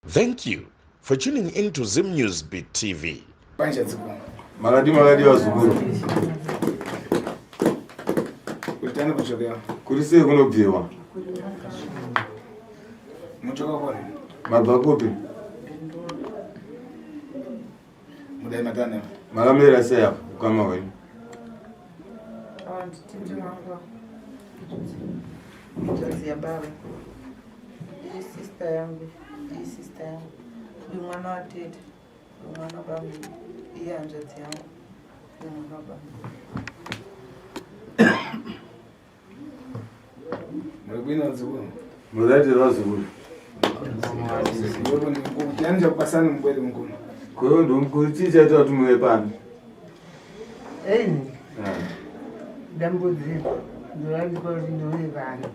Thank you for tuning in to Zim News Beat TV. Panja dzikuru. Makadi makadi vazukuru. Kutani kuchokera. Kuri sei kunobviwa? Muchoka kone. Mabva kupi? Mudai matane. Makamira sei apa ukama hwenyu? Awa nditete wangu. Hanzvadzi yababa. Iyi sister yangu. Iyi sister yangu. Uyu mwana watete. Uyu mwana wababa. Iyi hanzvadzi yangu. Uyu mwana wababa. Muri bwino vazukuru. Muraitira vazukuru. Chani chakupasani mubwere mukuru. Koyo ndomukuru chii chaita kuti muve pano? Eni. Dambudziko ndorandiko kuti ndiuye pano.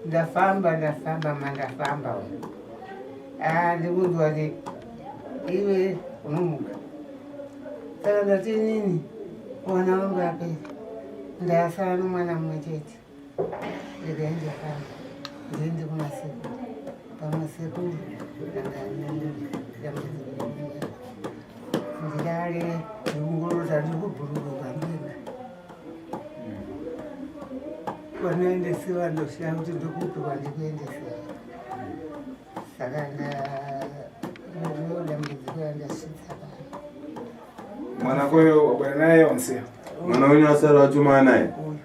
Ndafamba ndafamba mandafamba. Ah, ndikunzwa kuti iwe unomuka. Saka ndati inini mwana wangu apera. Ndasara nomwana mumwe chete. Ndikaenda pano. Ndiende kumasekuru. Pamasekuru ndanga dambudziko ndirare ndikungorota ndikubhururuka ndega. Vanoendesiwa ndoshiya kuti ndokupi kwandikuendesiwa. Saka ndo dambudziko randasvitsa pano. Mwana koyo wabwera naye wansiya. Mwana wenyu asara wachuma naye? Uyu.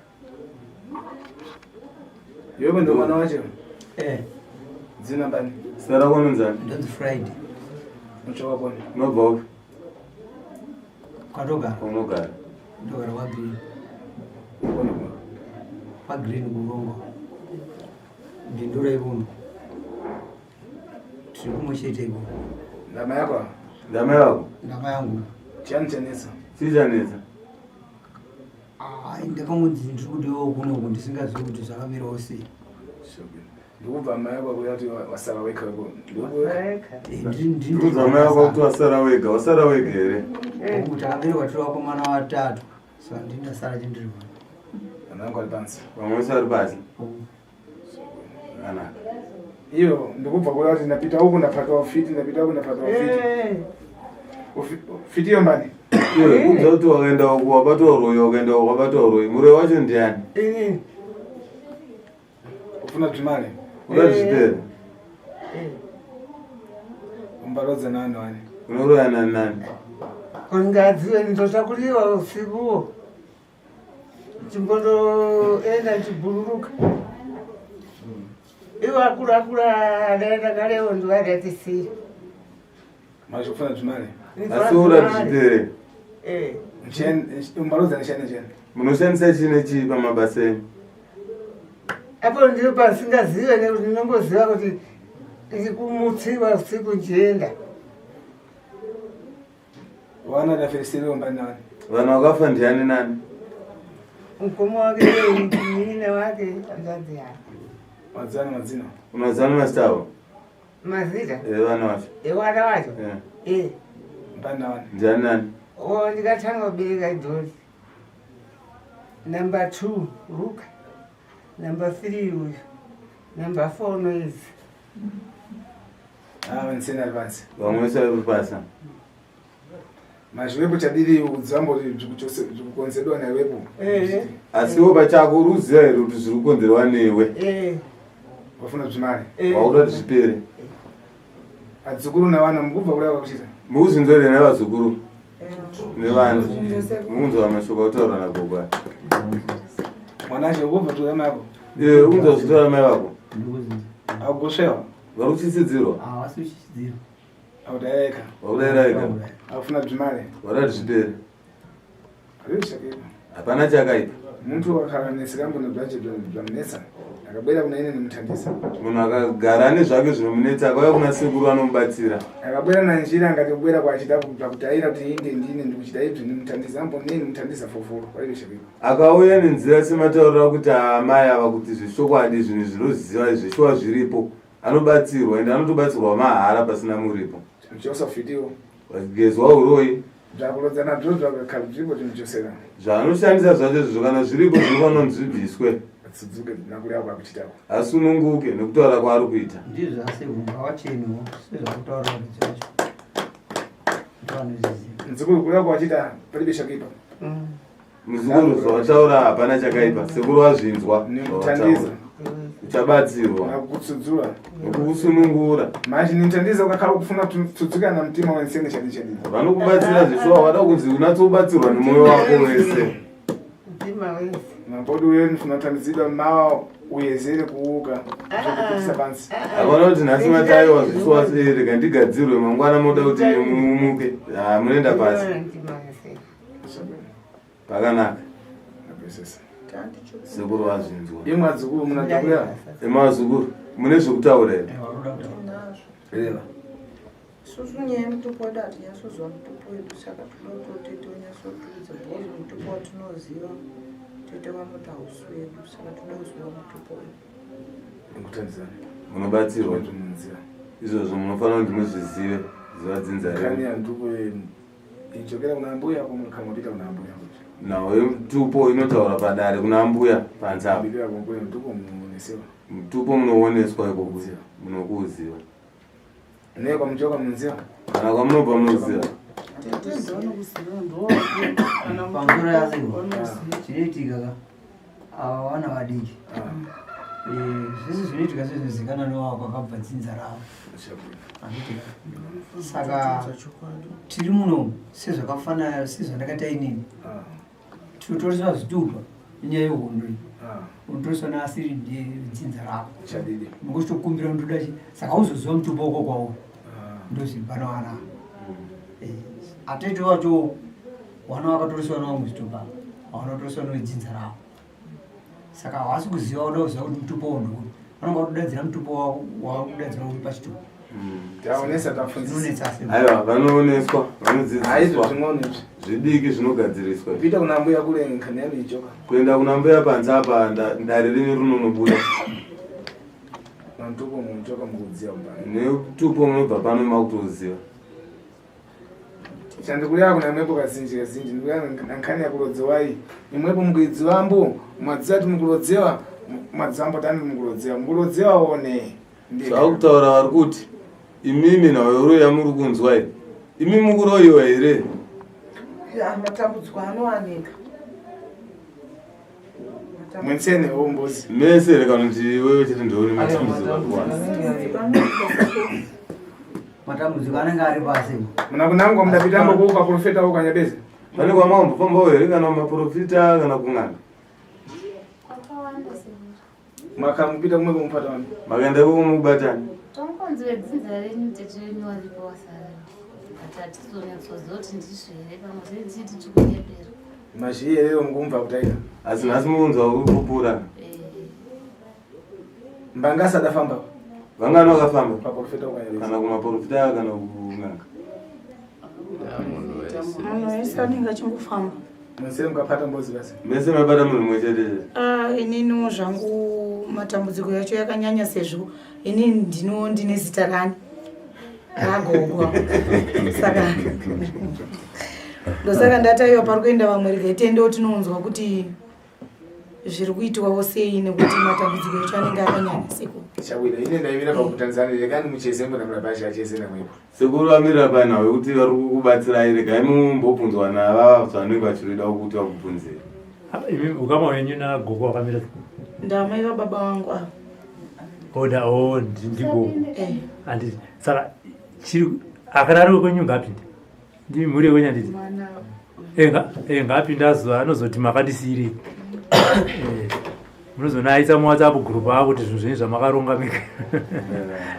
Iwewe ndo mwana wacho. Eh, Dzina bani? Zita rako unonzani? ndonzi Friday. Muchoka kone. Unobva upi? Kwandogara, Kwaunogara. ndogara kwa Green. Kone kuno. Kwa Green kurongo. Ndindura ikuno. Tiri kumwe chete ikuno. Ndama yako. Ndama yako? Ndama yangu. Chani chanetsa. Chii chanetsa? Ah, ndakangonzi ndiri kudiwawo kunoku ndisingazivi kuti zvakamirawo sei. Ndikubva amai yako akuya kuti wasara wega weko. Wega. Eh, ndiri Ndikubva amai yako kuti wasara wega, wasara wega here? Hongu takaberekwa tiri vakomana vatatu. Saka ndini ndasara chindiri pano. Ana angu ari pansi. Vamwe vese vari pasi. Zvakanaka. Iyo ndikubva kuya kuti ndapita uku ndapata ufiti ndapita uku ndapata ufiti. Eh, Ufiti iyo mbani? Iwe kubva kuti wakaenda uku wabatwa uroyi, wakaenda uku wabatwa uroyi. Muroyi wacho ndiani? inini. Ufuna zvimari. Unoda zvipere. Eh. Umbarodza nani wani? Unoroya nani nani? Kungadziwe ndotakuliwa usikuwo. Chimbotoenda chibhururuka. Iwo akuru akuru adaenda karewo ndivadatisiya. Macho ufuna zvimari. Asi unoda zvipere. Eh. Umbarodza nechani chani. Munoshandisa chii nechii pamabasa enyu? Apo ndiri pasingazive nekuti ndinongoziva kuti ndiri kumutsiwa usiku nchienda. Wana dafirisiri umbani nani? Vanhu vakafa ndiani nani? Mukoma wake munin'ina wake hanzvadzi yake. Madzana madzina. Unozana mazita avo? Mazita Evana vacho. evana vacho. Eh. Eh. Mbani nani? Ndiani nani? O ndikatanga kubereka idhori. Number 2 Luka. Number 3 uyu. Number 4 Noise. Ah, vaniseni ari pansi. Vamwe vese vari pasi. Mazviwepo chadiri udzambo zvikukonzerwa newepo. Eh. Asiwo pachako uri kuziva here kuti zviri kukonzerwa newe? Eh. Wafuna zvimari. Eh. Wakuda kuti zvipere. Adzukuru navana mukubva kudai vakuchita. Mukuzinzwa here nevazukuru? Nevana. Mukunzwa mashoko akutaurwa nagogo aya. Mwana acho ukubva tuya mako. Iwe ukunzwa zvitaura mai vako? Ndikuzinza. Akugosvewa. Vari kuchitsidzirwa? Ah, wasi uchichidzira. Akudaireka. Vakudairaika? Akufuna zvimari. Vakuda kuti zvipere. Hazviri chakaipa. Hapana chakaipa. Muntu wakara nesikambo nebzvache zvamunetsa. Akabwera kuna ine nemutandisa. Munhu akagara ane zvake zvinomunetsa akauya kuna sekuru anomubatsira. Akabwera na njira angati kubwera kwachida kubva kutaira kuti inde ndine ndikuchida ibvi nemutandisa ambo neni mutandisa foforo kwaive chakuipa. Akauya nenzira semataurira kuti amai ava kuti zvechokwadi zvinhu zvinoziva zveshuwa zviripo anobatsirwa ende anotobatsirwa mahara pasina muripo. Muchosa fitiwo. Vachigezwa uroyi. Zvakurodza nabzo zvakakhala zviripo tinochosera. Zvaanoshandisa zvacho izvozvo kana zviripo zvinofanira kunzi zvibviswe. Atsudzuke nakureva kwakuchitako. Asununguke nekutaura kwaari kuita. Ndizvo asi ngawacheniwo sezvakutaura varidzi vacho. Ndovanozviziva. Mzukuru kureva kwachita palibe chakuipa. Muzukuru zvawataura hapana chakaipa sekuru wazvinzwa Nemuthandiza. Uchabatsirwa. Nakutsudzura. Nekukusunungura. Manje nimthandiza ukakhala ukufuna kutsudzukana na mtima wensene chadi chadi. Vanokubatsira zveshuwa wada kunzi unatsobatsirwa nemwoyo wako wese. Mtima wese. Mapodi uyo ndifuna kuthandizidwa mawa uyezere kuuka zvokupitisa pansi. Akaona kuti nhasi mataiwa zveshuwa sei rega ndigadzirwe mangwana moda kuti mumuke. Ah, munoenda pasi. Mtima wese. Pakanaka. Sekuru vazvinzwa. Imwe adzukuru munatakuya. Imwe adzukuru mune zvekutaura here? Reva. Isusu nyaya yemutupo wedu hatinyatsoziva mutupo wedu saka toda kuti tete unyatsotiudza because mutupo watinoziva tete vanoti hausi wedu saka toda kuziva mutupo wedu. Ndikutandizana. Munobatsirwa. Izvozvo munofanira kuti muzvizive ziva dzinza renyu. Kani ya mutupo Inchokera kuna mbuya kumapita kuna mbuya. Nhau yemutupo inotaura padare kuna mbuya panze apo. Mbira kumbuya mutupo munonesewa. Mutupo munooneswa ikoko munokuuziva. Nei kwamuchoka munoziva? Kana kwamunobva munoziva. Pamusoro yasekuru chinoitika ka ava vana vadiki zvese zvinoitika sezvinozikanwa newavo kwakabva dzinza ravo saka tiri muno sezvakafanana sezvandakaita inini tinotoreswa zvitupa nenyaya yehondo iyi unotoreswa neasiri dzinza rako nokuchitokumbira ndoda chi saka uzoziva mutupo wako kwauri ndozvibanowana atete wacho wana wakatoreswa nawo muzvitupa wanotoreswa nowedzinza ravo saka havasi kuziva vanoda kuziva kuti mutupo wo ndouri vanonga vatodadzira mutupo wavakudadzira uri pachitupa taonesa tafunzisa aiwa vanooneswa vanodzidziswa zvidiki zvinogadziriswa kuita kuna mbuya kule nkhani yanu ichoka kuenda kuna mbuya panze apa dare renyu rinonobuda mutupo muchoka mukudziya netupo munobva pano makutoziva Chandikulya kuna imwepo kazinji kazinji ndikulya nankhani yakulodzewayi imwepo mukuidziwambo mwadziwa ti mukulodzewa mwadziwambo tani mukulodzewa mukulodzewa one Zvakutaura vari kuti imimi nhau yamuri kunzwa iyi imi mukuroyiwa here? Ya, matambudziko anowanika. Mwensene wombozi Mese here kana kuti iwewe chete ndiwe une matambudziko ari kuwana? Matambudziko anenge ari pasi. Muna kunangwa mudapita mbo kwa profeta wo kanyabeza. Pane kwa mambo famba here kana maprofita kana kun'anga? Kwakawanda sekuru. Makamupita kumwe kumupata wani. Makaenda ikoko mukubatani. Tongonzi vedzinza renyu tete venyu varipo wasara. But hatizonyatsoziva kuti ndizvo here pamwe tinenge tichiti tikunyepera. Mazhii here mukumva kutaira. Asi nhasi mukunzwa uri kupupura. Mbanga asati afamba. Vangani vakafamba? Paprofita ukanyarisa. Kana kumaprofita kana kun'anga. Munhu wese anenge achingofamba. Mese mukapata mbozi basi. Mese mabata munhu mumwe chete chete. Ah, ininiwo zvangu matambudziko yacho yakanyanya sezvo ini ndino ndine zita rani ragogo saka ndosaka ndataiwa pari kuenda vamwe regai tiendewo tinounzwa kuti zviri kuitwawo sei nekuti matambudziko echo anenge akanyanya sekuru Chawira ine ndaimira pakutanzana rekani mucheze mbona murabasha acheze namwepo. Sekuru vamirira panhau yekuti vari kukubatsirai regai mumbobvunzwa navava zvavanenge vachirida kuti vakubvunzei. Imi ukama hwenyu nagogo wakamira ndamai vababa vangu ava oda o ndigogo Eh. handiti saka chiri akana ari wekwenyu ngaapinde ndimi mhuri yekwenyu handiti Eh, ngaapinde azo anozoti makandisiirei Eh, munozonaisa muwhatsapp group avo kuti zvinhu zvenyu zvamakaronga mega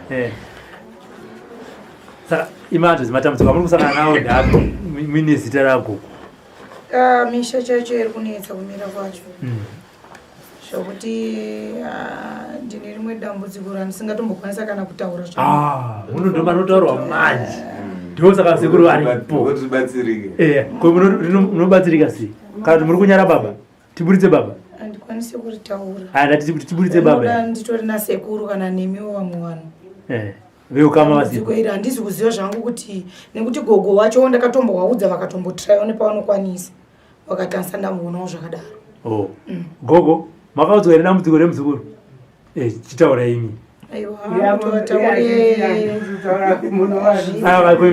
Eh. Saka imanje matambudziko amuri kusangana nawo ndaapi muine zita ragogo? Ah, misha chacho iri kunetsa kumira kwacho. Zvokuti ah, ndine rimwe dambudziko randisingatombokwanisa kana kutaura ah, muno ndo manotaurwa manje ndosaka sekuru varipo. Tibatsirike. Eh, ko munobatsirika sei? Kana kuti muri kunyara baba? Tiburitse baba. Handikwanisi kuritaura. Ah, ndati tiburitse baba. Nditori nasekuru kana nemiwo vamwe vanhu. Eh. Veukama vasipo. Iri handisi kuziva zvangu kuti nekuti gogo wacho ndakatombovaudza vakatombotrayo nepavanokwanisa. Vakati handisati ndambonawo zvakadaro. Oh. Mm. Gogo, makaudzwa here dambudziko remuzukuru? Eh, chitaura imi.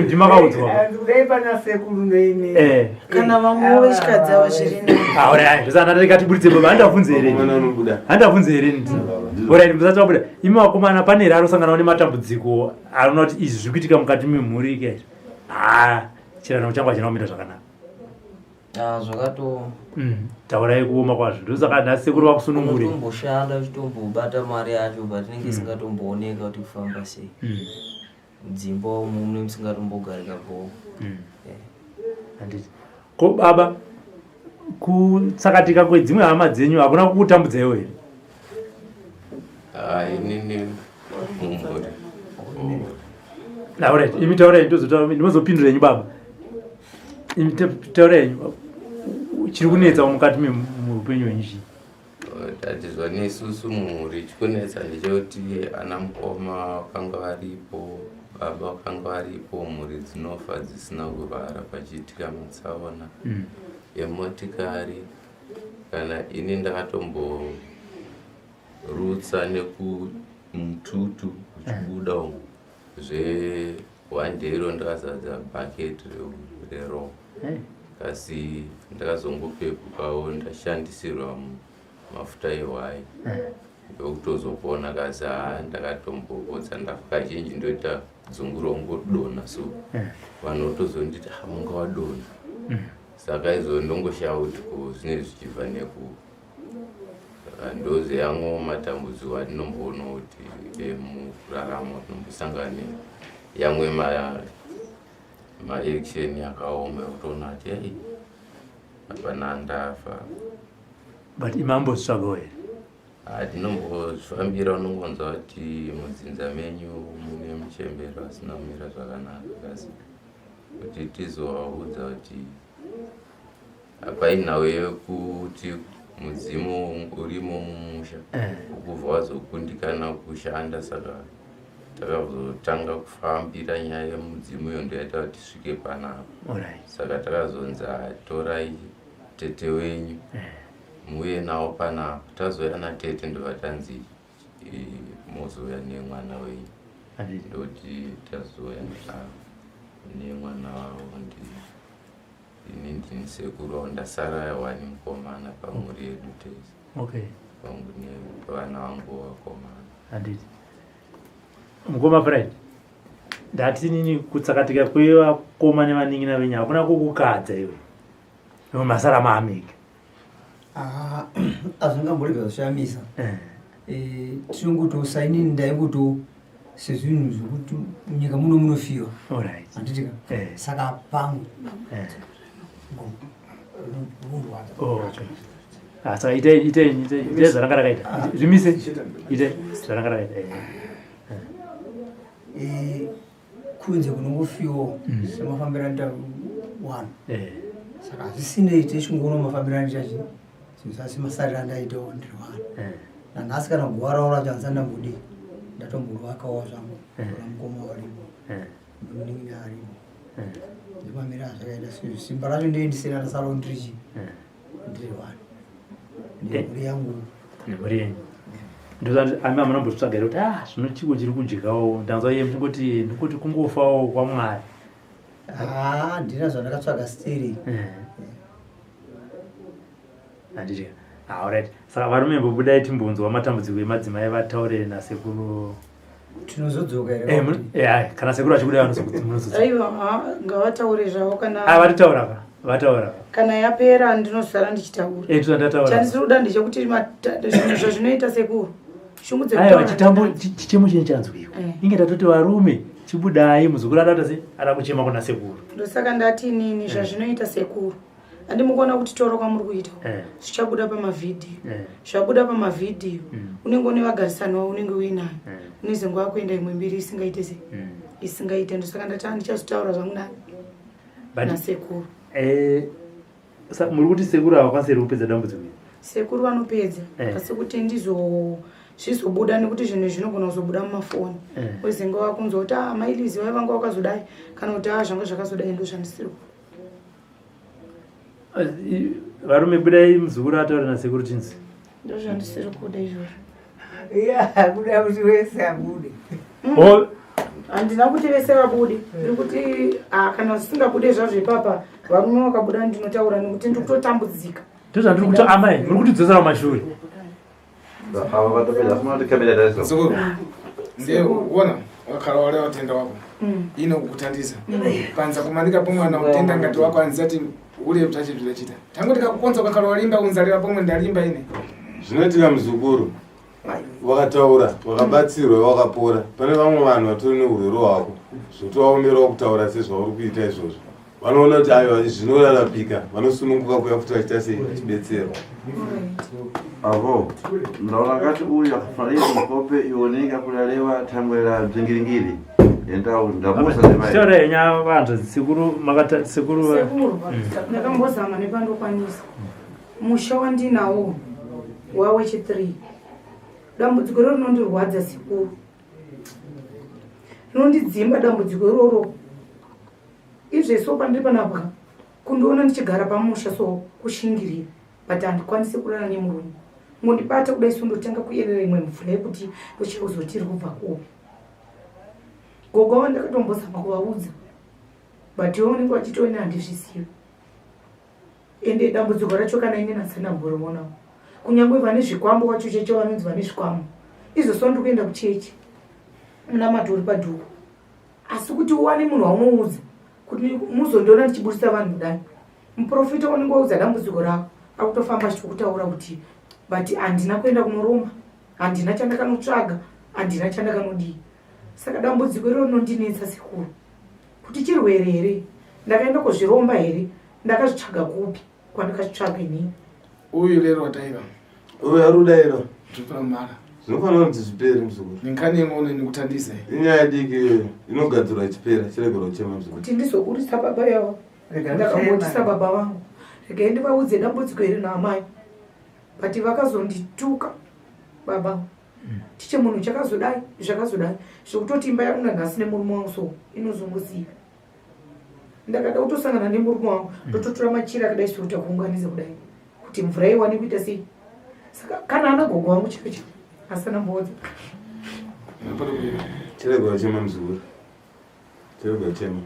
Ndimakaudzwa. Eh. Kana vamwe vechikadzi ava zviri nani. Ah, alright, ndosaka ndati baba, handabvunze here. Handabvunze here ndi. Alright, musati wabuda. Imi vakomana pane here anosanganawo nematambudziko anoona kuti izvi zviri kuitika mukati memhuri ke? Ah, chiraramo changu hachina kumira zvakanaka. Ah, zvakatooma. Mm, taurai kuoma kwazvo ndosaka nhasi sekuru vakusunungure. Unotomboshanda uchitombobata mari yacho but inenge mm. isingatombooneka kuti kufamba sei. Mm. Mudzimba umu mune musingatombogarika bhoo. Mm. Yeah. Handiti. Ko baba kutsakatika kwedzimwe hama dzenyu hakuna kukutambudzaiwo here? Ah, inini mumhuri. Alright, imi taurai ndozotaura ndinozopindura henyu baba. Imi taurai henyu. Chiri kunetsa mukati meupenyu hwenyu chii? Tatizwa nesusu mumhuri chikunetsa ndechekuti ana mukoma vakanga varipo baba vakanga varipo mhuri dzinofa dzisina kurwara pachiitika matsaona mm. emotikari kana ini ndakatomborutsa nekumututu uchibuda umu zve one day iro ndakazadza bucket rero kasi ndakazongopepukawo ndashandisirwa mafuta ehwai ndokutozopona kasi haa ndakatombopotsa ndafa kazhinji ndoita dzungu rongodonha so vanhu votozonditi ha munga wadonha saka izvo ndongoshaya kuti ko zvinenge zvichibva nekupi Saka ndozeyamwe matambudziko atinomboona kuti mukurarama tinombosangana neyamwe maaction akaoma ekutoona kuti ei hapana ndafa. But imambozvitsvagawo here? Tinombozvifambira unongonzwa kuti mudzinza menyu mune muchembero asina kumira zvakanaka kasi kuti tizovaudza kuti Hapainhau yekuti mudzimu urimo mumusha eh. ukubva wazokundikana kushanda saka takazotanga kufambira nyaya yemudzimu iyo ndoyaita kuti tisvike panapa saka takazonzi torai tete wenyu eh. muuye nawo panapa tazouya natete ndobva tanzi mozouya nemwana wenyu ndoti tazouya nemwana wavo ndi Ini ndini sekuru wavo ndasara wani mukomana pamhuri yedu tese. Okay. Vangu nevana vangu vakomana. Handiti. Mukoma Fred. Ndati nini kutsakatika kwevakoma nevanin'ina venyu hakuna kukukadza iwe. Iwe masara maamika. Ah, azvingamborega zvishamisa. Eh. Eh, tinongoto sainini ndaingoto sezvinhu zvekuti munyika muno munofiwa handiti ka eh. saka pamwe eh. oh, ah, saka itai itai itai zvaranga rakaita ah. zvimise itai zvaranga rakaita eh. Kunze kunongofiwa mm. semafambiro anoita wanhu saka hazvisinei techingoona mafambiro anoita chi zvinhu asi masariro andaitawo ndiri wani eh. nanhasi kana guva ravo racho handisati ndambodii ndatomborwakawo zvangu eh. ramukoma waripo eh. munin'ina aripo ndimamira azvakaita sezvo simba racho ndendisina ndasarawo ndiri chi ndiri wani nemhuri yangu nemhuri yenyu ndozati ami amunombotsvaga here kuti ah zvino chiko chiri kudyawo ndanzwa iye muchingoti ndikuti kungofawo kwamwari ah ndina zvandakatsvaga stiri eh. Handiti ah, alright saka varume mbobudai timbonzwa matambudziko emadzimai vataure nasekuru tinozodzoka here eh, eh, kana sekuru achikuda vanozodzoka aiwa ngavataure zvavo kana ah, vatotaura ka vataura kana yapera ndinosara ndichitaura eh, ndataura chandisiri kuda ndechekuti zvinhu zvazvinoita sekuru shungu dzekutaura chitambo chichemo chine chanzwiwa inge tatoti varume chibudai muzukuru adata se ada kuchema kuna sekuru ndosaka ndati inini zvazvinoita sekuru. Andimukuona kuti toro kwamuri kuita eh. zvichabuda pamavhidhiyo eh. zvabuda pamavhidhiyo mm. unenge une vagarisani wavo unenge uinayo eh. unezenge wakuenda imwe mbiri isingaite se mm. isingaite ndosaka ndati andichazotaura zvangu nani nasekuru muri kuti sekuru havakwanisi here kupedza dambudziko iri sekuru vanopedza asi kuti ndizo zvizobuda nekuti zvinhu zvinogona kuzobuda mumafoni wezenge wakunzwa kuti ah mailizi vai vanga wakazodai kana kuti ah zvanga zvakazodai ndozvandisiri Varume budai muzukuru ataure nasekuru tinzi. Ndozvandisiri kuda izvozvo. Ya, kuda kuti wese abude. Oh. Handina kuti vese vabude. Ndiri kuti ah, kana zvisingabude zvazvo ipapa varume vakabuda ndinotaura nekuti ndiri kutotambudzika. Ndozvandiri kuti amai muri kutidzosera kumashure. Ndiye wona wakhala wale watenda wako mm. ino kukuthandiza mm. panza kumanika pomwe na utenda ngati wako anzati ule utachi zvilachita tangu tikakukonza ukakhala walimba unzalira pomwe ndalimba ine zvinoitika muzukuru wakataura wakabatsirwa wakapora pane vamwe vanhu vatori neurwere hwako zvotovaomerawo kutaura sezvauri kuita izvozvo vanoona kuti aiwa zvinorarapika vanosununguka kuya futi vachiita sei vachibetserwa avo ndaona ngati uyu akafanira mukope ioneka kulalewa thangwe la bzingiringiri endawo ndamusa nditaura yenya vanhu sekuru makata sekuru sekuru ndakambozama nepandokwanisa musha wandinawo wawechi 3 dambudziko ro rinondirwadza sekuru rinondidzimba dambudziko iroro Izve so pandiri panapa kundiona ndichigara pamusha so kushingirira but handikwanise kurara nemurume ngondibata kudai so ndotanga kuyerera imwe mvura yekuti ndochauzoti iri kubva kupi gogo ava ndakatombozama kuvaudza but ivo vanenge vachitoona handizvizivi ende dambudziko racho kana ini nhasi ndamborionawo kunyange vane zvikwambo wacho cheche vanonzi vane zvikwambo izvo so ndiri kuenda kuchechi munamato uri padhuku asi kuti uwane munhu waunoudza kuti muzondiona ndichiburitsa vanhu kudai muprofita unenge waudza dambudziko rako akutofamba achitokutaura kuti but handina kuenda kunoromba handina chandakanotsvaga handina chandakanodii saka dambudziko iro rinondinetsa sekuru kuti chirwere here ndakaenda kuzviromba here ndakazvitsvaga kupi kwandakazvitsvaga inini uyu lero wataiva uyu ari kudaira zvinofanira zvinofanira kuti zvipere muzukuru nenkhani yeng'ono inokutandisa inyaya diki iyoyo inogadzirwa ichipera chiregerwa kuchema muzukuru kuti ndizoburitsa baba yavo ndakambotisa baba vangu regai ndivaudze dambudziko iri naamai but vakazondituka baba tiche munhu chakazodai zvakazodai zvekutoti imba yangu nanhasi nemurume wangu so inozongosiya ndakada kutosangana nemurume wangu ndototora machira akadai sokuta kuunganidza kudai kuti mvura iwane kuita sei saka kana ana gogo wangu chiro chiro asana mbodza chirega chema muzukuru chirega chema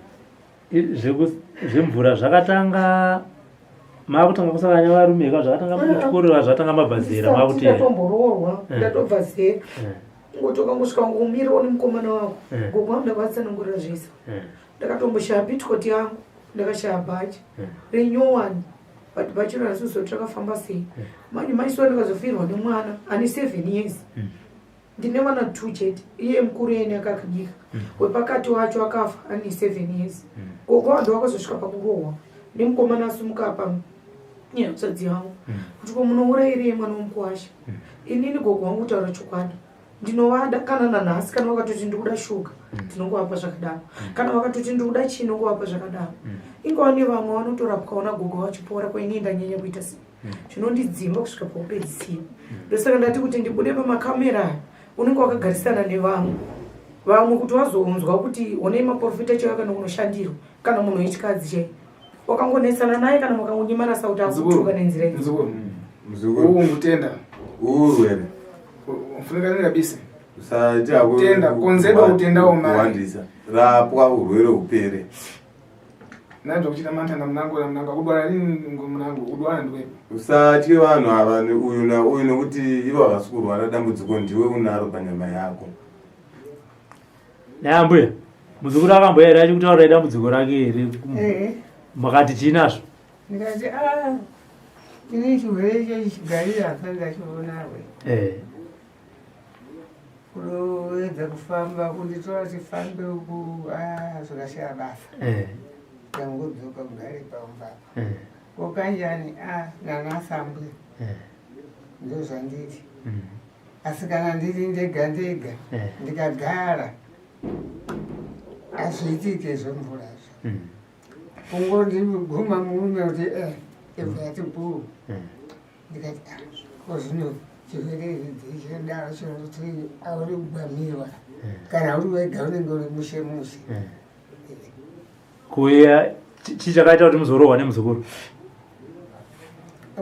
zvemvura zvakatanga makutanga kusangana nevarume ka zvakatanga kuchikoro zvatanga mabva zera makuti ndatomboroorwa ndatobva zera ngoti ukangosvika ngomirawo nemukomana wako gogo wangu ndakavatsanangurira zvese ndakatomboshaya pitikoti yangu ndakashaya bhachi renyowani but bhachi rona risizo rakafamba sei manje maisuwa ndakazofirwa nemwana ane 7 years ndine vana 2 chete iye mukuru yene akakanyika wepakati wacho akafa ane 7 years gogo wangu wakazosvika pakurohwa nemukomana asumuka apa nehanzvadzi yangu kuti ko munourairei mwana womukuwasha inini gogo wangu kutaura chokwadi ndinovada kana nanhasi kana vakatoti ndikuda shuga ndinongovapa zvakadaro kana vakatoti ndikuda chii ndinongovapa zvakadaro ingava nevamwe vanotorapwawo nagogo vachipora ko inini ndanyanya kuita sei zvinondidzimba kusvika paupedzisira ndosaka ndati kuti ndibude pamakamera aya unenge wakagarisana nevamwe vamwe kuti wazonzwa kuti honei maprofita chaiyo kana kunoshandirwa kana munhu wechikadzi chaiyo wakangonetsana naye kana makangonyimana sauti akutuka nenzira iyi Muzukuru. Uwu ngutenda. Urwere. Ufuneka ningabise. Usaite hako Tenda, konzedwa utenda womai. kuwandisa. Rapwa urwere hupere. Nanzwa kuchita mantha na mnango na mnango akudwala nini mnango udwala ndiwe. Usatye vanhu ava uyu na uyu nekuti ivo havasi kurwara dambudziko ndiwe unaro panyama yako. Naye ambuya muzukuru akamboya here achikutaurirai dambudziko rake here? Makati chii nazvo? Ndikati ah, ini chirwere icho chigarira handisati ndachionawe. Kunoedza kufamba kunditora tifambe uku ah, zvakashaya basa. Ndangodzoka kugare pamba apa. Ko kanjani a ah, nanasambwe eh. ndozvandiri mm. asi kana ndiri ndega ndega eh. ndikagara hazviitike zvemvurazvo mm. kungondiguma murume kuti eh, ibva yati bhuu ndikati ah, ko zvino chirwere ichi chinodaro chinoti auri kugwamiwa kana uri wega unenge uri mushe mushe Kuya chii chakaita kuti muzorohwa nemuzukuru?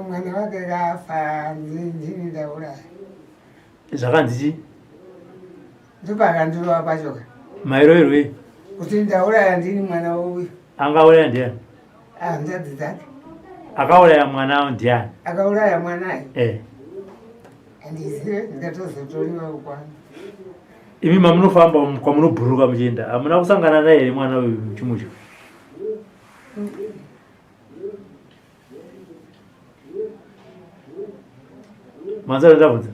Mwana wake kafa ndini ndauraya. Zvakanzi chii? Ndopakandirova pacho ka. Mairoverwei? Kuti ndauraya ndini mwana uyu. Angauraya ndiani? Hanzvadzi dzake. Akauraya mwana ndiani? Akauraya mwana eh. Handizive ndikatozotoriwa kukwana. Imi mamunofamba kwamunobhururuka muchienda hamuna kusangana naye here mwana uyu muchimudya? Manzwa ndabvunza?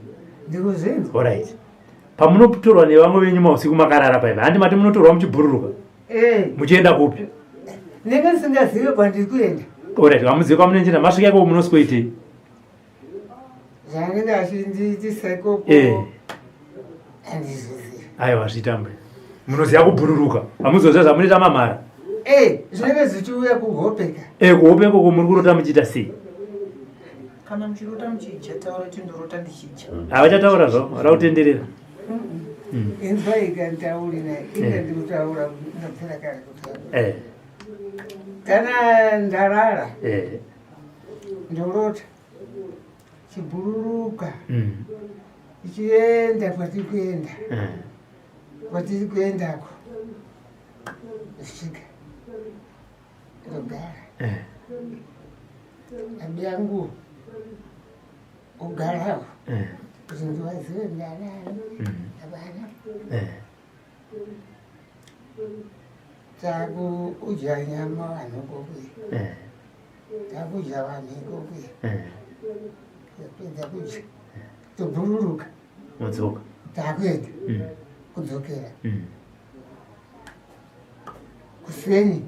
Ndikuzvinzwa. Alright. Pamunotorwa nevamwe venyu mausiku makarara paipa handi mati munotorwa muchibhururuka? Eh. Muchienda kupi? Ndinenge ndisingazive kwandiri kuenda. Alright, hamuzivi kwamunoenda masvika ikoko munosikoitei? zvaanenge achindiitisa ikoko eh. handizvizivi aiwa zvitambe munoziva kubhururuka hamuzoziva zvamunoita mamhara eh, zvinenge zvichiuya kuhope ka eh, kuhope ikoko muri kurota muchiita sei kana muchirota muchidya taura kuti ndorota ndichidya hmm. havachataura zvavo vada kutenderera hmm. inzwa ikantauri naye inga ndikutaura ndapera kare kutaura kana ndarara ndorota chibhururuka mm. ichienda kwatiri kuenda mm. kwatiri kuendako svika ndogara mm. abi yangu ogarawo kuti ndivazive ndanani avana takudya nyama vanhu kokuya eh. Takudya vanhu ikoko eh. Tapedza kudya tobhururuka modzoka takuenda mm. kudzokera mm. kuseni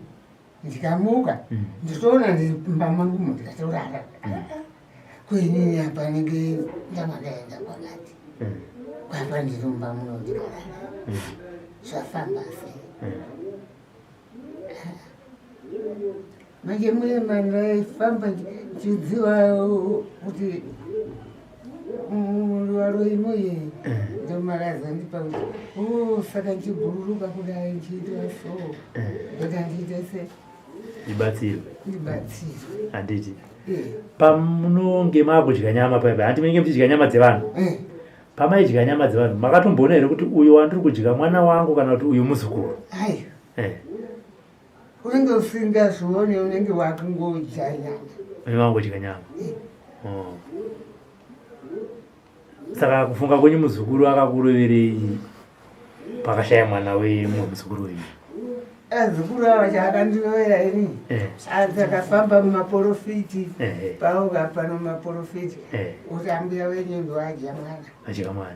ndikamuka mm. nditoona ndiri mumba mangu mu ndikatorara kuinini apa nenge ndamakaenda kwakati kwapa ndiri mumba muno ndikarara zvafamba sei manje muye mandaifamba ndichiziva kuti varoyi muye eh. ndomakazondipa kuti o oh, saka ndichibhururuka kudai ndichiitwa so eh. ndoti andiite se ndibatsirwe ndibatsirwe handiti eh. pamunonge maakudya nyama paipa hanti munenge muchidya nyama dzevanhu pamaidya nyama dzevanhu makatomboona here kuti uyu wandiri kudya mwana wangu kana kuti uyu muzukuru aiwa eh. unenge usingazvione unenge wakungodya nyama unenge wangodya nyama eh. oh. Saka kufunga kwenyu muzukuru akakuroverei pakashaya mwana wemumwe muzukuru wenyu? Azukuru ava chaakandirovera ini eh. akafamba mumaporofiti eh. pauka pano mumaporofiti eh. kuti ambuya wenyu ndoadya mwana adya mwana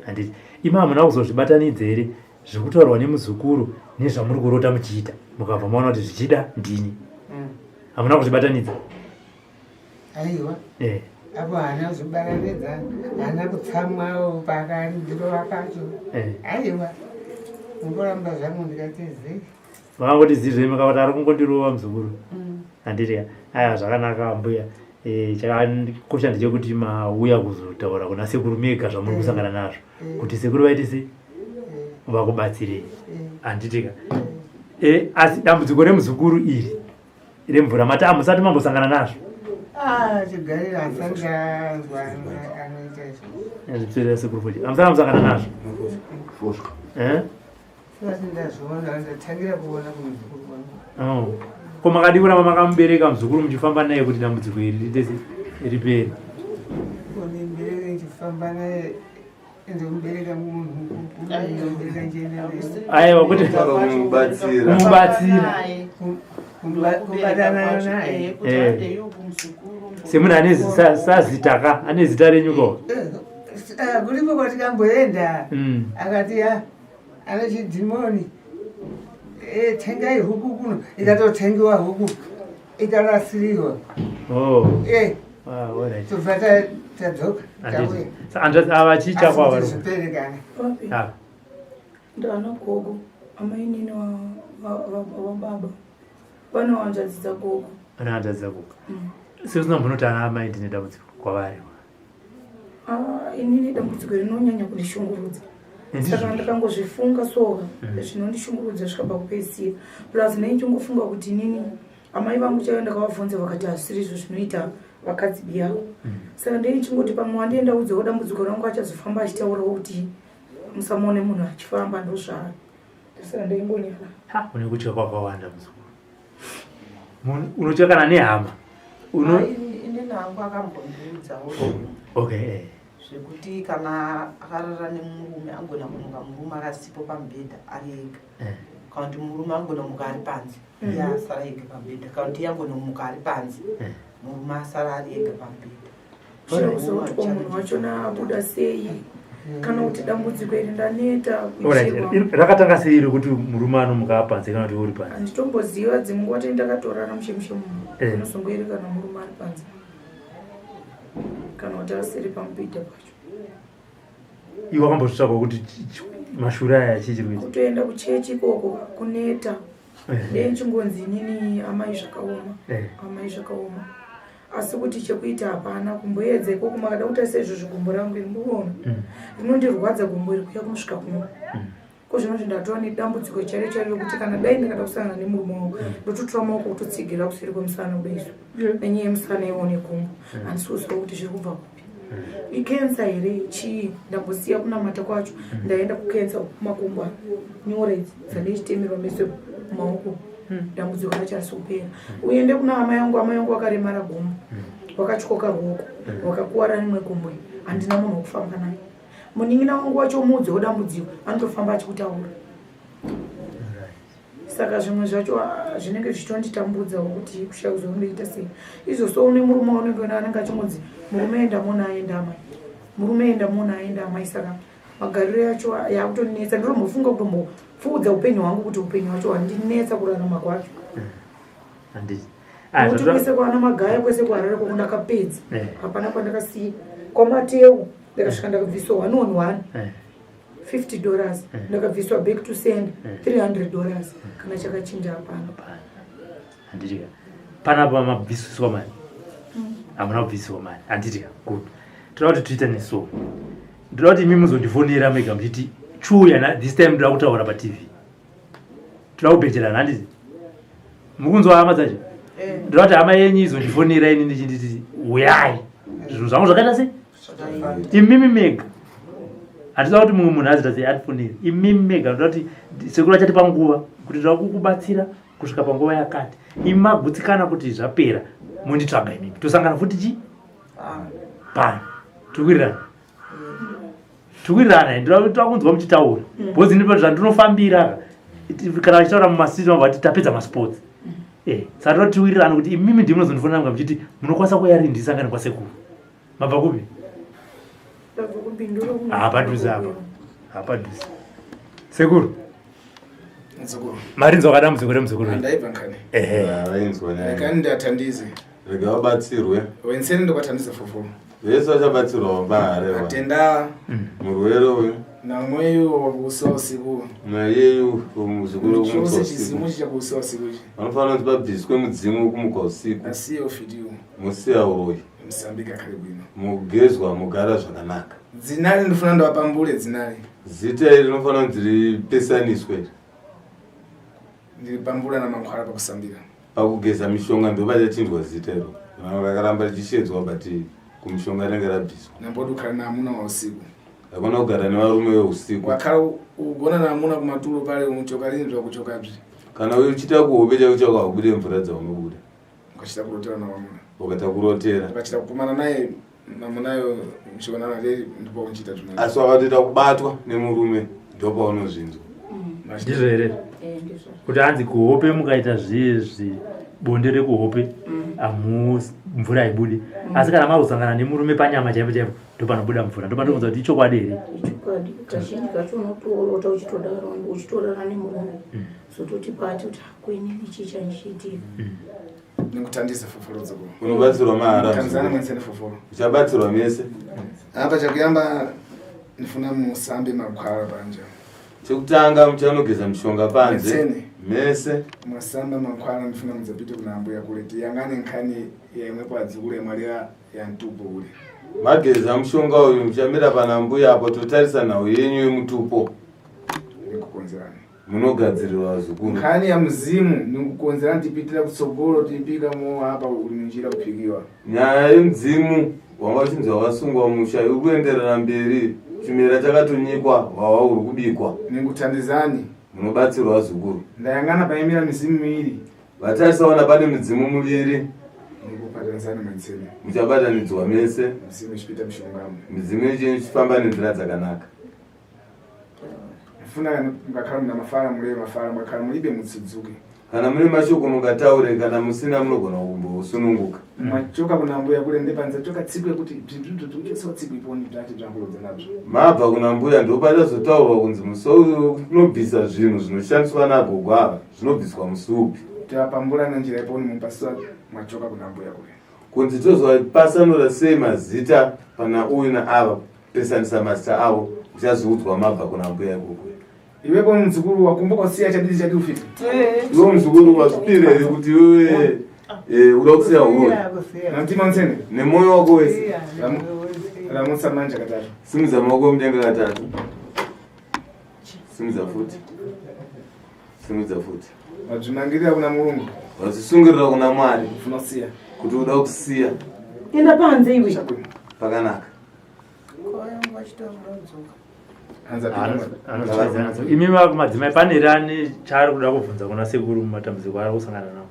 handiti imi hamuna kuzozvibatanidza here zvekutaurwa nemuzukuru nezvamuri kurota muchiita mukabva maona kuti zvichida ndini mm. hamuna kuzvibatanidza aiwa eh. apo haana kuzvibatanidza haana kutsamwawo pakandirova pacho eh. aiwa ungoramba zvangu ndikati zii makangoti zii zvenyu makavati ari kungondirova muzukuru mm. handiti aiwa zvakanaka mbuya eh, chakakosha ndechekuti mauya kuzotaura kuna sekuru mega zvamuri kusangana nazvo kuti sekuru vaite sei vakubatsirei handitika asi dambudziko remuzukuru iri remvura mati amusati mambosangana nazvo ah, chigarira asati anzwa anoita izvo zvipserera sekuru futi amusati mambosangana nazvo eh? oh. Ko makadii kuramba makamubereka muzukuru muchifamba naye kuti dambudziko iri riite ripere aiwa kuti kumubatsira eh. semunhu ane sazita ka ane zita renyu ko eh, kulipo kwatikamboenda mm. akati ah, ane chidhimoni eh, tengai huku kuno ikatotengewa huku ikarasirirwa. Oh. Eh. Ah, alright. Tobva tadzoka tauya. Hanzvadzi ava chii chako ava? Zviperekana. Papi. Ah. Ndana gogo amainini wababa. Vane hanzvadzi dzagogo. Vane hanzvadzi dzagogo. Sei usina kumbonoti ana amai ndine dambudziko kwavari? Ah, inini dambudziko rinonyanya kundishungurudza. Saka ndakangozvifunga soka zvinondishungurudza svika pakupedzisira. Plus nei ndichingofunga kuti inini amai vangu chaivo ndakavabvunza vakati hazvisiri izvo zvinoita vakadzi biyavo. Saka ndei ndichingoti pamwe wandienda udzewo dambudziko rangu achazofamba achitaurawo kuti musamuone munhu achifamba ndozvaari. Saka ndaingonyara. Ha, une kutya kwakawanda muzukuru. Munhu unotya kana nehama. Uno Inini hangu akambondiudzawo Okay. Eh. Zvekuti kana akarara nemurume angona kumuka murume akasipo pamubhedha ari ega. Kana kuti murume angona kumuka ari panze. Iye asara ega pamubhedha. Kana kuti iye angona kumuka ari panze. Murume asara ari ega pamubhedha. Zvinokuti ko munhu wachona abuda sei kana kuti dambudziko iri ndaneta Alright, kuitirwa. Rakatanga sei iri kuti murume anomuka panze kana kuti uri panze? Handitomboziva dzimwe nguva tenge ndakatorara mushe mushe munhu unozongoeri kana murume ari panze kana kuti asiri pamubhedha pacho. Iwe wakambozvitsvaga kuti mashura aya chii chiri kuitika? Kutoenda kuchechi ikoko kuneta. Dei ndichingonzi inini amai zvakaoma. Amai zvakaoma. Asi kuti chekuita hapana kumboedza ikoko makada kuita seizvozvo gumbo rangu iri munoona. Rinondirwadza gumbo iri kuya kunosvika kuno. Ko zvinoti ndatova nedambudziko chairo chairo rekuti kana dai ndakada kusangana nemurume wangu ndototora maoko kutotsigira kuseri kwemusana kudai so. Nenyaya yemusana iwo negumbo. Handisi kuziva kuti zviri kubva kupi. Ikensa here chii? Ndambosiya kunamata kwacho ndaenda kukensa kumakumbo aya. Nyora idzi dzandichitemerwa meso maoko. Dambudziko racho harisi kupera. Uende kuna amai angu, amai angu vakaremara gumbo. Vakatyoka ruoko, vakakuwara rimwe gumbo. Handina munhu wekufamba naye. Munin'ina wangu wacho muudzewo dambudziko, anotofamba achikutaura. Saka zvimwe zvacho zvinenge zvichitonditambudzawo kuti kushaya kuzondoita sei. Izvo so une murume waunenge unaye anenge achingonzi murume enda mona aenda amai. Murume enda mona aenda amai. Saka magariro yacho yakutonetsa. Ndinotombofunga kutombopfuudza upenyu hwangu kuti upenyu hwacho hwandinetsa kurarama kwacho. Handiti. Nekuti kwese kwaana Magaya kwese kuHarare kwako ndakapedza. Hapana kwandakasiya. KwaMateu ndakasvika ndakabviswa 1 on 1. $50 ndakabviswa back to send $300 kana chakachinja hapana. Handiti ka. Panapa mabvisiswa mari. Hamuna kubviswa mari. Handiti ka. Good. Toda kuti tiite neso. Ndoda kuti imi muzondifonera mega muchiti chiuya na this time ndoda kutaura pa TV. Toda kubhejerana handiti? Mukunzwa hama dzacho? Ndoda kuti hama yenyu izondifonera ini ndichinditi uyai. Zvinhu zvangu zvakaita sei? Imimi mega. Hatida kuti mumwe munhu azita sei atifonere. Imimi mega ndoda kuti sekuru achatipa nguva kuti ndoda kukubatsira kusvika panguva yakati. Imi magutsikana kuti zvapera monditsvaga imimi. Tosangana futi chi? Pano. Tikuwirirana. Tikuwirirana. Ndoda kunzwa muchitaura. Because ndipo zvandinofambira kana vachitaura mumasiti vabva vati tapedza masports. Saka ndoda tiwirirane kuti imimi ndimi munozondifonera mga muchiti munokwanisa kuuya rini ndisangane kwasekuru. Mabva kupi? Hapadhuze apa. Hapadhuze. Sekuru. Muzukuru. Marinzwa kadambudziko remuzukuru. Ndaibva nkani. Ehe. Vainzwa nyaya. Rega ndatandize. Rega vabatsirwe. Wenseni ndokwathandiza fofo. Vese vachabatsirwa vabahare. Atenda. Murwere uyu. Namweyu wakuusa usiku. Nayeyu muzukuru wekumuka Chose usiku. chizimu chichakuusa usiku ichi. Vanofanira kuti vabviswe mudzimu wekumuka usiku. Asiye ufitiwo. Musiya uroyi. Musambika kare bwino. Mugezwa mugara zvakanaka. Dzinari ndinofanira ndovapambule dzinari. Zita iri rinofanira kuti ripesaniswe. Ndiripambula namankhwala pakusambira. Pakugeza mishonga ndopachachinjwa zita iro. Rakaramba richishedzwa but kumishonga rinenge rabviswa. Nambodukhala naamuna wa usiku. Hakuna kugara nevarume veusiku. Wakhala ugona naamuna kumatulo pale uchoka lini zvakuchokabzi. Kana uchiita kuhope chako chako haubude mvura dzaunobuda. Ukachita kurotera navamuna. Ukata kurotera. Ukachita kukumana naye namunayo muchionana rei ndipo uchiita zvino. Asi wakatoita kubatwa nemurume ndopaunozvinzwa. Ndizvo here? Ndizvo. Kuti hanzi kuhope mukaita zvezvi bonde rekuhope amu mvura haibudi. Asi kana makusangana nemurume panyama chaipo chaipo ndopanobuda mvura. Ndopanokuudza kuti ichokwadi here? Ichokwadi. Kazhinji kacho unotorota uchitodaro uchitorara nemurume. Zototi pati kuti hakwenini chii chandichiitika. Nikutandisa foforo dzako. Unobatsirwa mahara. Tanzania mwensene foforo. Uchabatsirwa mese. Apa chakuyamba nifuna musambe makwara panja. Chekutanga muchanogeza mishonga panze. Mese. Mwasamba makwara nifuna mudzapite kuna ambuya kule tiyangane nkhani yemwepo adzukule mwalira ya mtupo ule. Mageza mushonga uyu muchamira pana mbuya apo totarisa nhau yenyu yemutupo. Nikukonzerani. Munogadzirirwa vazukuru. Nkhani ya mzimu nikukonzerani tipitira kutsogolo tipika mo apa uli munjira kuphikiwa. Nyaya yemudzimu wanga uchinzi wakasungwa musha uri kuenderera mberi chimera chakatonyikwa hwawa huri kubikwa. Nikutandizani. Munobatsirwa vazukuru. Ndayangana paimira mizimu miiri. Vatarisaona pane midzimu muviri. Nikubatanidzana madzime. Muchabatanidzwa mese. Midzimu ichipinda mushongamo. Midzimu ichifamba nenzira dzakanaka. Funa kana mukakhala muna mafara muleve mafara mukakhala mulibe mutsudzuke. Kana mune mashoko mungataure kana musina munogona kumbosununguka. Mwachoka kuna mbuya kule ndepanza choka tsiku yekuti bzibzibzibzi tsiku iponi bzati bzangulodza nabzo. Mabva kuna mbuya ndopachazotaurwa kunzi musi unobvisa zvinhu zvinoshandiswa nagogo ava zvinobviswa musi upi. Tapambura njira iponi mupaswa mwachoka kuna mbuya kule. Kunzi tozopasanura sei mazita pana uyu naava kupesanisa mazita avo uchazoudzwa mabva kuna mbuya ikoko. Iwepo muzukuru wakumbuka usiya chadidi chadi ufite. Iwe muzukuru wazvipira here kuti iwewe uda kusiya huroyi? Namtima unsene. Nemwoyo wako wese. Ramutsa manja katatu. Simudza maoko mudenga katatu. Simudza futi. Simudza futi. Wazvimangirira kuna Mulungu. Wazvisungirira kuna Mwari. Ufuna kusiya. Kuti uda kusiya. Enda panze iwe. Pakanaka. Imi madzimai pane here ane chaari kuda kubvunza kuna sekuru mumatambudziko aari kusangana nawo?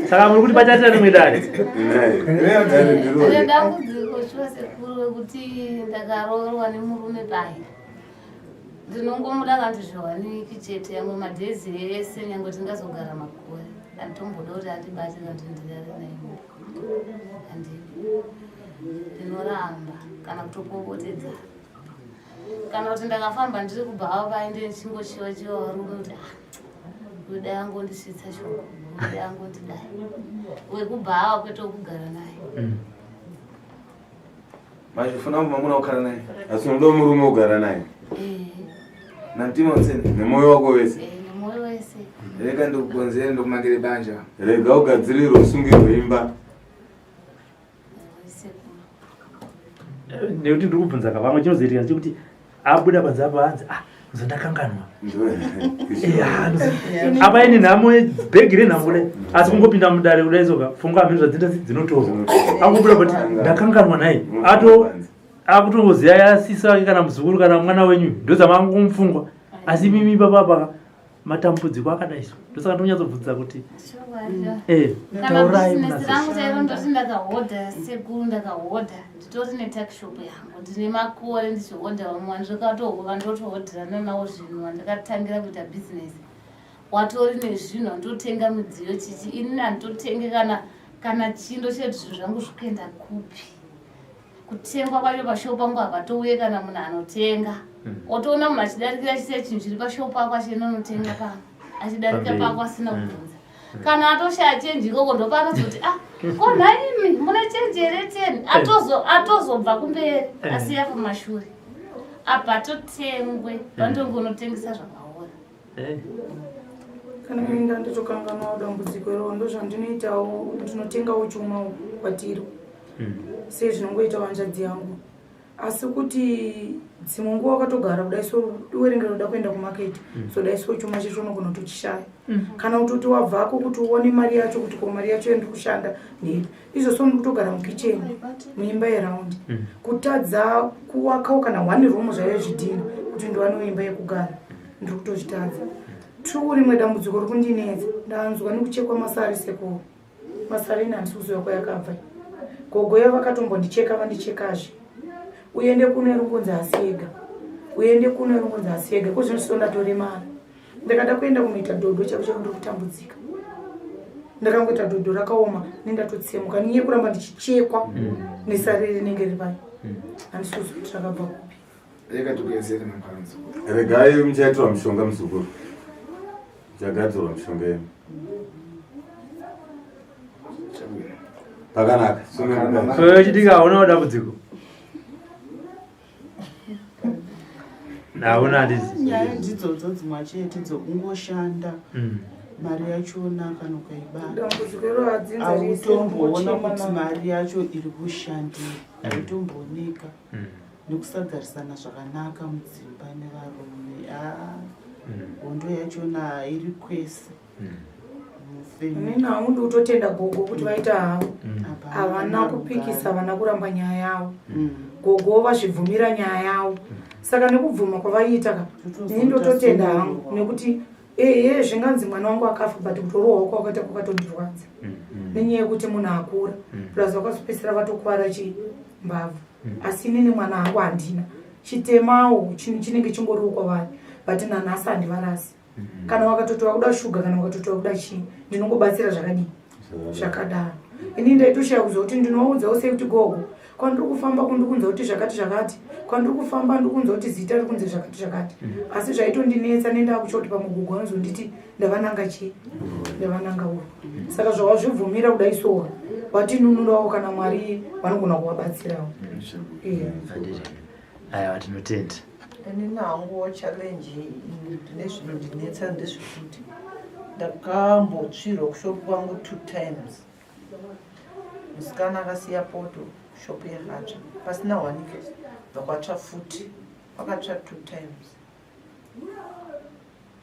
Saka muri kuti pachatira rimwe dare? Dambudziko shuwa sekuru wekuti ndakaroorwa nemurume pai ndinongomuda kanti zviwaniki chete yangu madhezi ese nyange tingazogara makore anditomboda kuti andibate kanti ndirare naye andidi ndinoramba kana kutopopotedza kana kuti ndakafamba ndiri kubhawa painde ndichingochiwa chiwa varume kuti ah, uyu dai angondisvitsa shoko uyu dai angondidai wekubhawa kwete wekugara naye Manje ufuna mwamuna kugara naye. Asi unoda murume kugara naye. Namtima utsene. Nemwoyo wako wese. Nemwoyo wese. Rega ndikukonzere ndokumangire banja. Rega ugadzirire usungirwe imba. Nekuti ndiri kubvunza ka vamwe chinozoitika chekuti abuda panze apa anzi ah nzondakanganwa. Apa ine nhamo bhegi renhamo kudai asi kungopinda mudare kudai soka pfungwa hameno zvadzinda dzinotorwa angobuda but ndakanganwa naye ato akutongoziva yasisi vake kana muzukuru kana mwana wenyu ndodzamangomupfungwa asi mimi baba apa matambudziko akadai so ndosaka ndonyatsobvunza kuti kana bhizinesi rangu chairo ndoti ndakahodha sekuru ndakahodha nditori netakishop yangu ndine makore ndichihodha vamwe vandikatohova ndotohodherana nawo zvinhu vandikatangira kuita bhizinesi watori nezvinhu anditotenga midziyo chichi inini handitotenge kana kana chindo chedu zvinhu zvangu zvikuenda kupi kutengwa kwacho pashopu pangu hapatouye kana munhu anotenga otoona munhu achidarikira chisiya chinhu chiri pashopu pako achienda unotenga pano achidarika pako asina kubvunza kana atoshaya chenji ikoko ndopaanozoti ah ko nhaimi mune chenji here ten atozobva kumberi asiya kumashure apa totengwe pandongonotengesa zvakaora Kana kuenda ndotokanganwawo dambudziko iroro ndozvandinoitawo ndinotengawo chuma kwatiri sezvinongoitawo hanzvadzi yangu asi kuti dzimwe nguva wakatogara kudai so uwerengera uda kuenda kumaketi so dai so chuma chacho unogona kutochishaya kana kutoti wabvako kuti uone mari yacho kuti ko mari yacho yandiri kushanda ndeipi izvo so ndikutogara mukicheni muimba yeraundi kutadza kuwakawo kana one room zvayo zvidhina kuti ndiwanewo imba yekugara ndiri kutozvitadza two rimwe dambudziko riri kundinetsa ndanzwa nekuchekwa masari sekuru masari ini handisi kuziva kwayakabva gogo yavo vakatombondicheka vandichekazve uende kuno iri kunzi asi ega uende kuno iri kunzi asi ega kozvino so ndatoremara ndakada kuenda kunoita dhodho chako chako ndiri kutambudzika. Ndakangoita dhodho rakaoma nendatotsemuka niye kuramba ndichichekwa nesariri rinenge riri pai. Handisiuzi kuti rakabva kupi. Regai muchaitirwa mushonga muzukuru. Muchagadzirwa mishonga yenyu. Pakanaka. So chitika hauna dambudziko. Hauna handiti. Nyaya ndidzodzo dzimwe chete dzokungoshanda. Mari yachona kana ukaibata hautomboona kuti mari yacho iri kushandira, haitombooneka nekusagarisana zvakanaka mudzimba nevarume. Hondo yachona iri kwese. Inini hangu ndikutotenda gogo kuti vaita havo, havana kupikisa, havana kuramba nyaya yavo. Gogo vazvibvumira nyaya yavo, saka nekubvuma kwavaiita ka, ini ndototenda hangu nekuti ehe zvinganzi mwana wangu akafa, but kutorohwa kwakaita kwakatondirwadza nenyaya yekuti munhu akura, plus vakazopedzisira vatokwara chimbavha. Asi inini mwana hangu handina chitemawo, chinenge chingoriwo kwavari, but nanhasi handivarasi. Kana wakatoti wakuda shuga, kana wakatoti wakuda chii, ndinongobatsira zvakadii zvakadaro. Ini ndaitoshaya kuziva kuti ndinovaudzawo sei kuti gogo, kwandiri kufamba kundikunza kuti zvakati zvakati, kwandiri kufamba ndikunza kuti zita riri kunze zvakati zvakati. Asi zvaitondinetsa nendaa kutya kuti pamwe gogo vanozonditi ndavananga chii, ndavananga uro. Saka zvawazvibvumira kudai soka watinunurawo, kana Mwari vanogona kuvabatsirawo. Aiwa, tinotenda. Inini hanguwo challenge ndine zvinondinetsa ndezvekuti ndakambotsvirwa kushopu kwangu 2 times. Musikana akasiya poto, shopu yakatsva pasina 1 week, bva kwatsva futi, kwakatsva 2 times,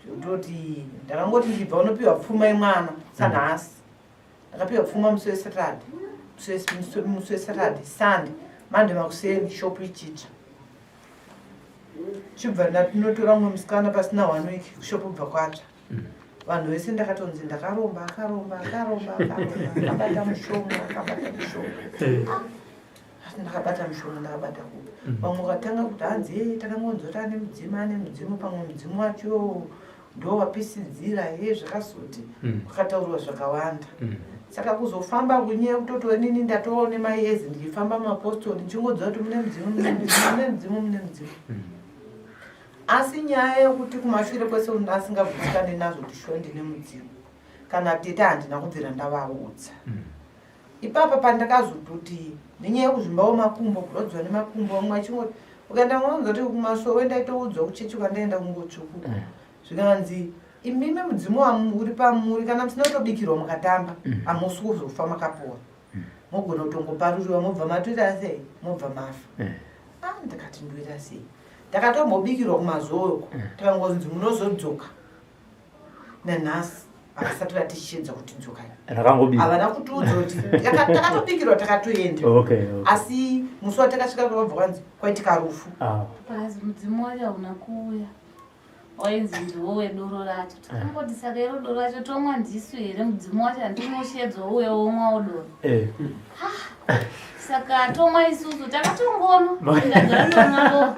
zvekutoti ndakangoti ndibva unopiwa pfuma yemwana sanhasi. Ndakapiwa pfuma musi weSaturday, musi weSaturday, Sunday, Monday makuseni shopu ichitsva. Chibva ndatinotora mumwe musikana pasina 1 week, kushopu bva kwatsva. Vanhu vese ndakatonzi ndakaromba, akaromba, akaromba, akaromba, akabata mushonga, akabata mushonga. Asi ndakabata mushonga, ndakabata kupi? Vamwe vakatanga kuti hanzi, "Ee, takangonzwa kuti ane mudzimu, ane mudzimu, pamwe mudzimu wacho ndo wapisidzira." Ye zvakazoti kwakataurwa zvakawanda. Saka kuzofamba kunyaya kutoti inini ndatoone mayezi ndichifamba mumapostori ndichingodziva kuti mune mudzimu, mune mudzimu, mune mudzimu, mune mudzimu. Asi nyaya yekuti kumashure kwese asingagutsikane nazvo kuti shuwa ndine mudzimu, kana tete handina kubvira ndavaudza. Ipapa pandakazototi nenyaya yekuzvimbawo makumbo, kurwadziwa nemakumbo, vamwe vachingoti ukaenda unonzwa kuti kumasowe, ndaitoudzwa kuchechi kwandaenda kungotsvuku, zvikanzi imimi mudzimu uri pamuri, kana musina kutobikirwa mukatamba hamusi kuzofa makapora, mogona kutongoparuriwa, mobva matoita sei, mobva mafa. Ah, ndakati ndoita sei? Ndakatombobikirwa kumazowe uko, tikangonzi munozodzoka. Nanhasi havasati vatichiedza kuti dzokai. Rakangobikwa. Havana kutiudza kuti takatobikirwa, takatoenda. Asi musi watakasvika kwakabva kwanzi kwaitika rufu. Pazi mudzimu wacho hauna kuuya, wainzi ndiwo wedoro racho. Takangoti saka iro doro racho tomwa ndisu here? Mudzimu wacho handinoshedzwa uye womwawo doro? Saka tomwa isusu, takatongonwa, ndagara ndomwa doro.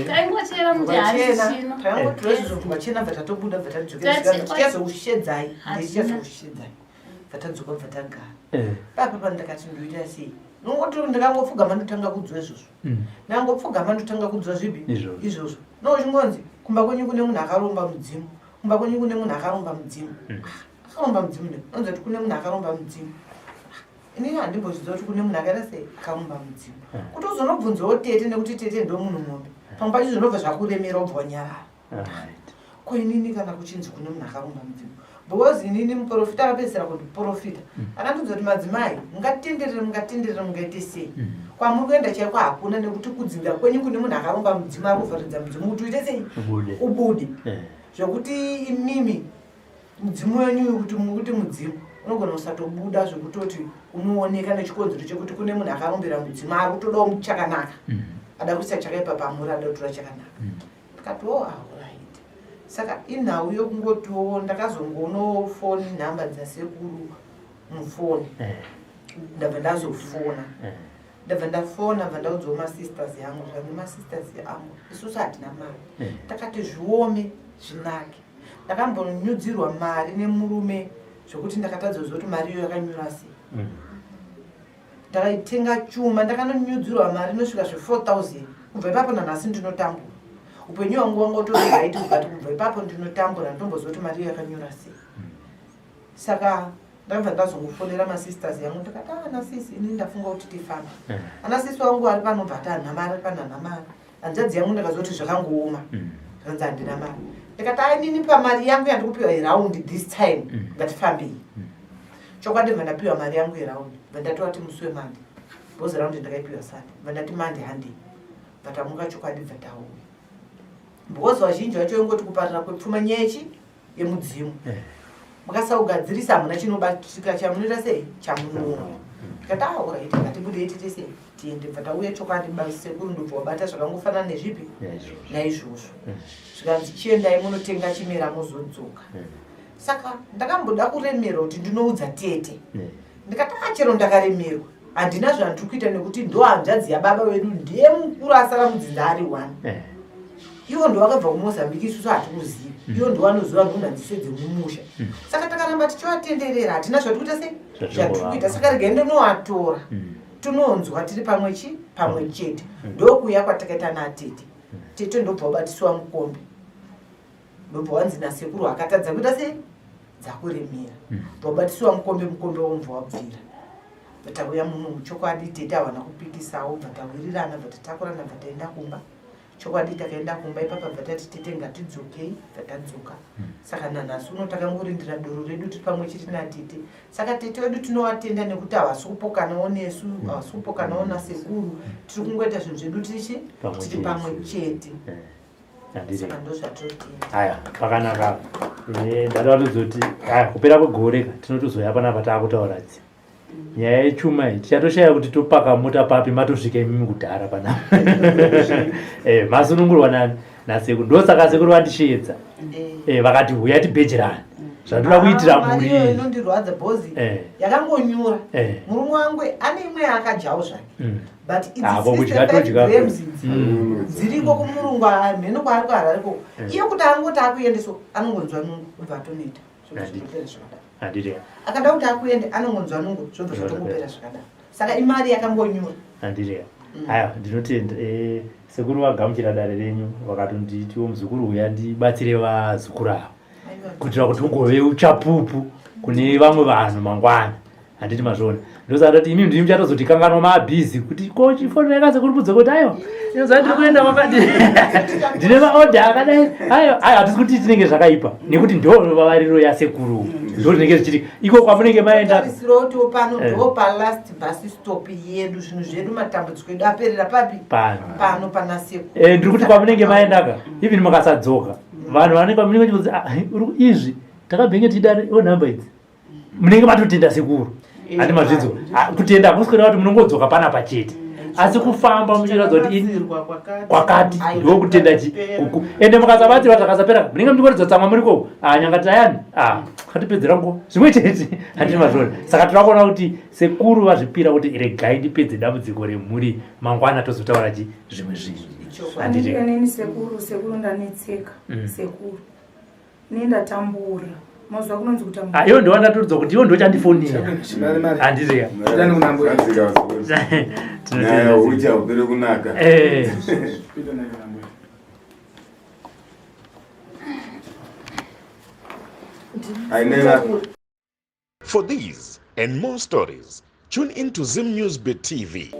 Taingochera muti hari chino. Takangotora izvozvo bvachena, bva tatobuda, bva tadzokera, tichazokushedzai, ndichazokushedzai, bva tadzoka, bva tagara papa. Pandakati ndoita sei? Nongoti ndakangopfugama ndotanga kudzwa izvozvo. Ndangopfugama ndotanga kudzwa zvipi? Izvozvo. Izvozvo. No uchingonzi kumba kwenyu kune munhu akaromba mudzimu, kumba kwenyu kune munhu akaromba mudzimu. Akaromba mudzimu ne unonzi kuti kune munhu akaromba mudzimu. Inini handimbozviziva kuti kune munhu akaita sei, akaromba mudzimu. Kuti uzonobvunzawo tete, nekuti tete ndo munhu mombe, pamwe pacho zvinobva zvakuremera, ubva wanyarara. Ko inini kana kuchinzi kune munhu akaromba mudzimu, because inini muprofita akapedzisira kuti profita akandidza kuti madzimai mungatenderere, mungatenderere, mungaite sei, kwamuri kuenda chaiko hakuna, nekuti kudzinga kwenyu kune munhu akaromba mudzimu ari kuvharidza mudzimu kuti uite sei? Ubude. Ubude. Zvekuti imimi mudzimu wenyu uyu, kuti mukuti mudzimu unogona kusatobuda zvekutoti unooneka nechikonzero chekuti kune munhu akarombera mudzimu ari kutodawo chakanaka, ada kuisa chakaipa pamuri, ada kutora chakanaka. Ndikati oh, alright. Saka inhau yokungotiwo ndakazongoonawo foni, nhamba dzasekuru mufoni. Ndabva ndazofona, ndabva ndafona, bva ndaudzawo masisters yangu, zvanzi masisters angu isusu hatina mari. Takati zviome zvinake. Ndakambonyudzirwa mari nemurume. Zvekuti ndakatadza kuziva kuti mari iyo yakanyura sei. Ndakaitenga chuma ndakanonyudzirwa mari inosvika zve 4000 kubva ipapo nanhasi ndinotambura. Upenyu hwangu wanga utori right but kubva ipapo ndinotambura ndomboziva kuti mari iyo yakanyura sei. Saka ndakabva ndazongofonera masisters yangu ndikati ah, ana sisi ini ndafunga kuti tifambe. Ana sisi wangu ari pano bva ati handina mari pano handina mari. Hanzvadzi yangu ndakazoti zvakangooma. Zvanzi handina mari. Ndikati ah, inini pamari yangu yandikupiwa yeraundi this time ngatifambei. Chokwadi bva ndapiwa mari yangu yeraundi bva ndatovati musi weMonday because raundi ndakaipiwa Sunday bva ndati Monday handei. Bva tamuka chokwadi bva tauya. Because vazhinji vacho ingoti kuparira kwepfuma nyaya yechi yemudzimu. Mukasaugadzirisa hamuna chinobatika chamunoita sei chamunoona. Ndikati ah alright ngatibudei tiite sei tiende bva tauya chokwadi sekuru ndobva wabata zvakangofanana nezvipi naizvozvo. Zvikanzi chiendai munotenga chimera mozodzoka. Saka ndakamboda kuremerwa kuti ndinoudza tete. Ndikati ah chero ndakaremerwa handina zvandiri kuita nekuti ndo hanzvadzi yababa vedu ndiye mukuru asara mudzinza ari one. Ivo ndo vakabva kuMozambique isusu hatikuzivi. Ivo ndo vanoziva nhunha dzese dzemumusha. Saka takaramba tichivatenderera hatina zvatiri kuita sei zvatiri kuita. Saka regai ndinovatora tinonzwa tiri pamwe chi pamwe chete. Ndokuuya kwatakaita natete. Tete ndobva wabatisiwa mukombe. Ndobva wanzi nasekuru akatadza kuita sei dzakuremera. Wabatisiwa mukombe mukombe womva wabvira. Tauya muno chokwadi tete havana kupikisawo bva tawirirana bva tatakurana bva taenda kumba. Chokwadi takaenda kumba ipapa bva tati tete ngatidzokei bva tadzoka. Saka nanhasi uno takangorindira doro redu tiri pamwe chete natete. Saka tete wedu tinovatenda nekuti havasi kupokanawo nesu, havasi kupokanawo nasekuru. Tiri kungoita zvinhu zvedu tirichi tiri pamwe chete. Saka ndozvatotenda. Aya, pakanaka. Ndada kutozoti aya kupera kwegore ka tinotozouya panapa taakutaura dzi. Nyaya yechuma iyi tichatoshaya kuti topaka mota papi matosvika imimi kudhara panapa. Masunungurwa nani nasekuru. Ndosaka sekuru vandisheedza. Vakati huya tibhejerane. Zvandoda kuitira mhuri iyi. Inondirwadza bhozi. Yakangonyura. Murume wangu ane imwe yaakadyawo zvake. But idzi 65 grams idzi dziriko kumurungu mheno kwaari kuHarare koko. Iye kuti angoti akuendeso anongonzwa nungo obva atonoita. Zvobva zvatopera zvakadaro. Handiti. Akada kuti akuende anongonzwa nungo zvobva zvatongopera zvakadaro. Saka imari yakangonyura. Handiti. Aya ndinotenda. Sekuru vagamuchira dare renyu vakatonditiwo muzukuru uya ndibatsire vazukuru ava. Kuitira kuti ugove uchapupu kune vamwe vanhu mangwana. Handiti mazviona. Ndosaka ndati imi ndimi muchatozotikanganwa mabhizi kuti ko chifonera yakazi kuri kudzoka kuti aiwa inoziva ndiri kuenda kwakati ndine maodha akadai aiwa aiwa hatisi kuti tinenge zvakaipa nekuti ndo vavariro yasekuru ndo zvinenge zvichiri iko kwamunenge maenda. Tarisiro kuti pano ndo pa last bus stop yedu zvinhu zvedu matambudziko edu aperera papi pano pano pana sekuru. Ndiri kuti kwamunenge maenda ka even mukasadzoka vanhu vanenge pamunenge vachibvunza, ah, uri izvi takabhenge tichidare o number idzi munenge matotenda sekuru. Handi mazvinzwa. Kutenda hakusi kureva kuti munongodzoka panapa chete, asi kufamba muchiratidza kuti kwakati ndokutenda chi kuku. Ende mukasabatsirwa zvakasapera munenge muchikoredza tsamwa muri koko. Nyanga tayani katipedzera nguva zvimwe chete. Handi mazviona. Saka tinoda kuona kuti sekuru vazvipira kuti regai ndipedze dambudziko remhuri mangwana tozotaura chi zvimwe zvinhu. Handiti. Neni sekuru, sekuru ndanetseka. Sekuru. Ini ndatambura. Mazuva kunonzi kutambura. Iwo ndiwo ndatoridza kuti iwo ndiwo chandifonera. Handiti ya. Nyaya ucha upere kunaka. Ainena. For these and more stories, tune in to Zim News Bit TV.